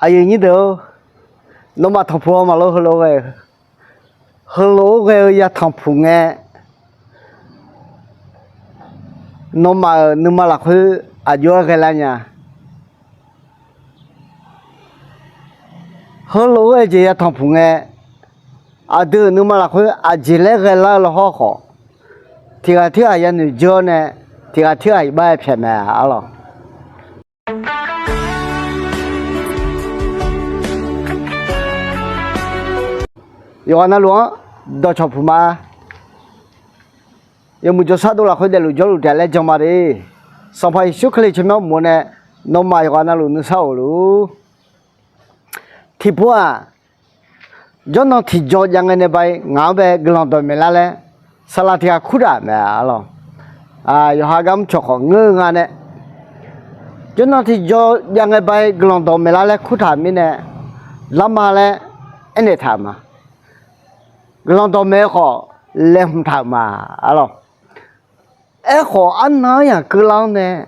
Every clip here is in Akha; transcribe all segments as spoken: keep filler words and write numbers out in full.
Aqyuif nyir deuq-or, nawmaf tanqpuq-awr maqlor heulof-aer ghae-eu, heulof-aer ghae-eu ya tanqpuq ngae, nawmaf-euq nuima lafkhoer aqjox-aer ghaelar nya. Heulof-aer ghae-eu jeq ya tanqpuq ngae, aqdui-euq nuima lafkhoer aqjeq laer ghaelar-eu lawhawr khawf, tiqghaq tirghaq yanoeq dzeur-awr nae, tiqghaq tirghaq iqbax-aer pyaeq mae arlawq. Yawqghaq navluf-anr dawqcawq puq ma. Yawmuiq jawrshar dov lafkhoer daefluf jawrluf taef laer jan ma de. Sanqpaq Yeqsur Kali tsawrmyanr uqmov nae, nawmaf yawqghaq navluf nuisar of luf-ur. Tiqpov-aq, jawrnan tiqjaw jav ngae nae ba-ir ngaq-anr bae guiqlanq dawq maeqlar laer saqlaq tiq ghaq kurtaq mae arlawq. Yawqha gar mrcawq khawf ngeur-eu nga nae, jawrnan tiqjaw jav ngae ba-ir guiqlanq dawq maeqlar laer kurtaq-euq mirnae, larma laer aernaeq taq-euq ma. Guiqlanq dawq maeq-eu khawf, laeqhmq taq-euq ma arlawq. Aerkhawf, arnan-anr yaq keuvlar-awr nae,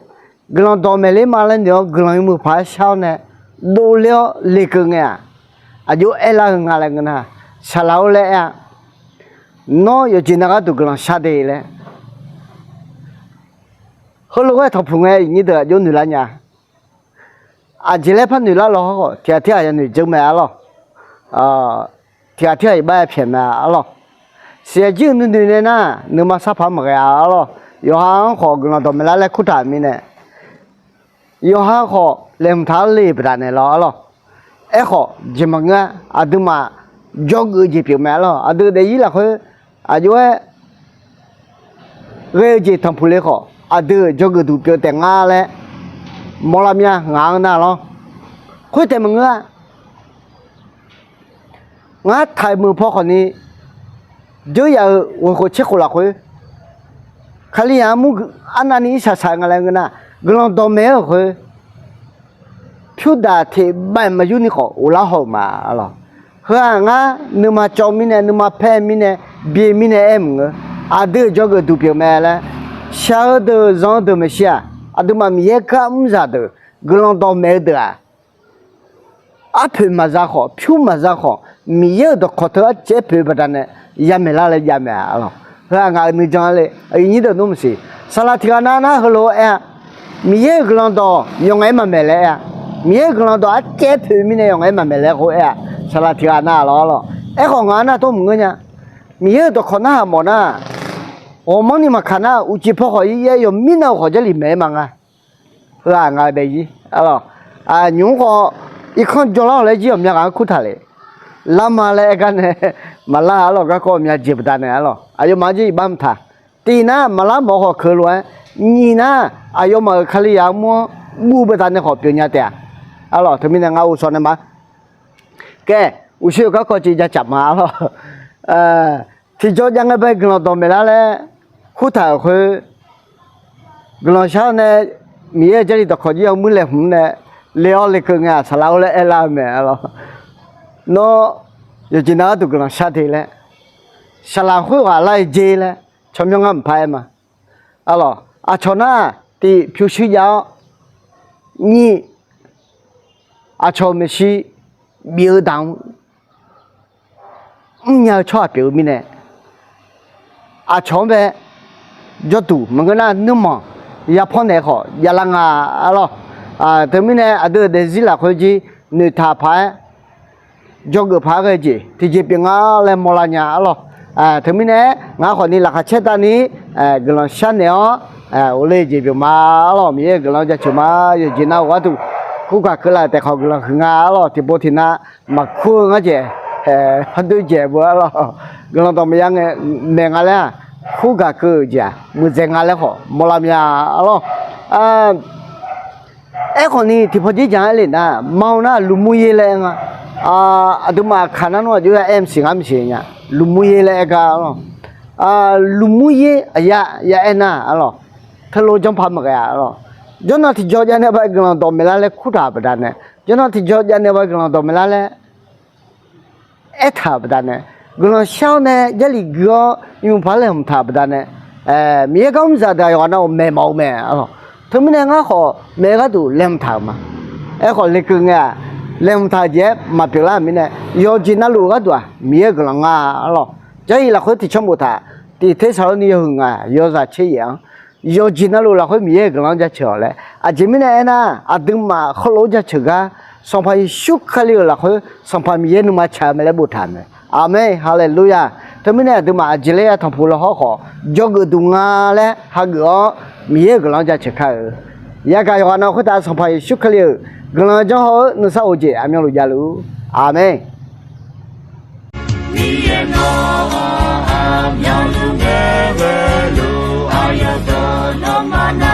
guiqlanq dawq maeqler ma laer noeq-awr guiqlanq yawmuiq paq-aer shar-awr nae, dovler-awr lekeuv ngae-aq, aqjox aerlar-eu nga laer ngeur nar, saqlaq-or laer aer-a. Nawr yawqjeq nav gharduq guiqlanq shar de laer. Heulof-aer tanqpuq ngae, iqnyir deuq aqjox noeqlar nya. Aqjeq laer par noeqlar lawhawr khawf, tiqghaq tirghaq yanoeq dzeur mae arlawq. Tiqghaq tirghaq iqbax-aer pyaeq mae arlawq. Siqyaer jir-eu nuinoeq nae nar, nuima sarpaq-anr maqghae-a arlawq. Yawqha-anr khawf guiqlanq dawq maeqlar laer kurtaq-euq mirnae, yawqha khawf laeqhmq taq-anr le-euq baqdanae lawr arlawq. Aerkhawf jeq maqngeur-a, aqduimaf jawrgeuf-eu jeq pyeuf mae arlawq. Aqdui daefzir lafkhoer aqjox-aer ghae-eu jeq tanqpuq le khawf, aqdui-euq jawrgeuf duq pyeuf taef nga laer mawrlar mya ngaq-anr nar lawr. Khoertaef maqngeur-a. Ngar taq-euq meuq paw khawfni, dzeur yaf-euq ghoeqkhof tserkhof lafkhoer, Kalizaq armur arnavni irsaq saq nga laer ngeur nar, guiqlanq dawqmaeq-aer-euq khoer, pyurdaq teq bav maqyur ni khawf ghoflar haw-euq ma arlawq. Heu-aq ngar nuima cawv mirnae, nuima paer mirnae, bye mirnae aer maqngeur. Aqdui-euq jawrgeuf duq pyeuf mae laer, shaq-eu deuq zanq-eu deuq maeqshi-aq, aqduimaf Miqyaer gar mrzaq deuq, guiqlanq dawqmaeq-eu deuq-aq, arpoeq maqza khawf, pyur maqza khawf, Miqyaer-euq dawqkawq teu arcaev-aer poeq-eu baqdanae yamaeq lar laer javmaeq-a arlawq. Heu-aq ngaq-euq nuijan-a le. Aqyuif nyir deuq nmr maqsiq. Saqlaq tiq ghaq nav nar heulof-aer aer-a. Miqyaer-euq guiqlanq dawq yawqngaef-aer maqmaeq laer aer-a. Miqyaer-euq guiqlanq dawq arcaev-aer poeq mirnae yawqngaef-aer maqmaeq laer khoer aer-a. Saqlaq tiq ghaq nav lawr arlawq. Aerkhawf ngaq-anr nar tov maqngeur nya. Miqyaer-euq dawqkawq narhaq mawf nar, ghawqmanrni maqkaq nar, uqcif paw khawf ir-aer yawqmir nav-eu khawf Jarlif maeq-aer ma nga. Heu-aq ngaq-euq daefzir arlawq. Nymq-mr khawf irkanr jawrlar-awq laer jir ghawqmya ghaq-anr kurtaq le. Larma laer aer gar nae maqlar arlawq. Garkawv ghawqmya jeq baqdanae arlawq, aqyawfmaf-anr jir iqbax mqtaq. Tiq nar maqlar mawf-eu khawf keuv lof-aer, nyiq nar aqyawfmaf-euq Kalizaq armur-anr guv baqdanae khawf pyeufnya taef-a arlawq. Teumirnae ngar ghovshaw nae ma. Kae, uqshoe-euq garkawv civ jacaf ma arlawq. Tiqjaw jav ngae bae guiqlanq dawqmaeq lar laer kurtaq-euq khoer, guiqlanq shar-awr nae Miqyaer-euq Jarlif dawqkawq jir yawmuir laeqhmq nae le-awr lekeuv ngae-aq saqlaq-or laer aerlar-eu mae arlawq. Nawr yawqjeq nav gharduq guiqlanq shar de laer, saqlaq khoerghaq lar-eu jer laer tsawrmyanr ngar mqpar aer ma arlawq. Aqcawq nar tiq pyurshuir jav-awr, nyiq aqcawq-euq maeqshi bif-eu daq-anr mrnya-eu tsawrhaq pyeuf-eu mirnae, aqcawq-anr bae jawrduq maqngeur nar nuirmanq yapawr naeq khawf javlar nga arlawq. Teumirnae aqdui-euq daefzir lafkhoer jir noeqtaq paq-aer, jawrgeuf paq-aer ghae-eu jeq tiqjeq pyeuf nga laer mawrlar nya arlawq. Teumirnae-aer ngar khawfni laqkhaq caer tavni guiqlanq sharnaeq-awr, ghofle-eu jeq pyeuf ma arlawq. Miqyaer-euq guiqlanq jaceuq ma. Yawqjeq nav-eu gharduq kurgaq keuvlar-euq taef khawf guiqlanq huiq nga arlawq. Tiqpov tiqnav maqkur-eu ngar jaeq, hawdoer jaeq beu arlawq. Guiqlanq dawq maqya ngae maeq nga laer-aq, kurgaq keuv-euq jeq-aq muiqdzaeq nga laer khawf mawrlar mya arlawq. Aerkhawfni tiqpawf dzerdzaq-anr aer le nar, ma-eu nar lufmur yaer laer aer nga. Aqduimaf kaq nar nawr aqjox ya aer maqsiq ngar maqsiq nya. Lufmur yaer laer aer gar arlawq. Lufmur yaer aqya ya aer nar arlawq, teulof janrpaq maqghae-a arlawq. Jawrnan tiqjaw jav nae ba guiqlanq dawq maeqlar laer kurtaq-euq baqdanae, jawrnan tiqjaw jav nae ba guiqlanq dawq maeqlar laer aertaq-euq baqdanae, guiqlanq shar-awr nae Jarlif gui-awr yawmuiq paq-aer laeqhmq taq-euq baqdanae, Miqyaer gar mrzaq deuq-aq yawqghaq nav-euq maeq mawf-eu mae arlawq. Teumirnae ngar khawf maeq-eu gharduq laeqhmq taq-euq ma. Aerkhawf lekeuv ngae-aq, laeqhmq taq-euq jeq-aer maqpyeuf lar-euq mirnae, yawqjeq navluf-eu gharduq-aq Miqyaer-euq guiqlanq nga lawq. Jarlif lafkhoer tiqcawr boftaq, tiq Tersaqlorni yawhuiq ngaq yawzaq tser yaef-anr, yawqjeq navluf lafkhoer Miqyaer-euq guiqlanq-anr jaceuq-awq laer. Aqjeq mirnae aernar, aqduimaf heulof-aer jaceuq gar Sanqpaq Yeqsur Kali-euq laqkhoer Sanqpaq Miqyaer nuima tsaq-eu mae laer boftaq mae. Aqmeq, haleluya. Teumirnae aqduimaf aqjeq laer ya tanqpuq lawhawr khawf, jawrgeuf duq nga laer hageuf-awr, Miqyaer-euq guiqlanq-anr jaceuq kar-eu. Yagaq yawqghaq nan khoertav Sanqpaq Yeqsur Kali-euq guiqlanq janr haw-eu nuisar of jeq aqmyanluf javluf-ur. Aqmeq. Miqyaer nawr aqmyanluf ngae ghaeluf aqyawf dawq nawmaf na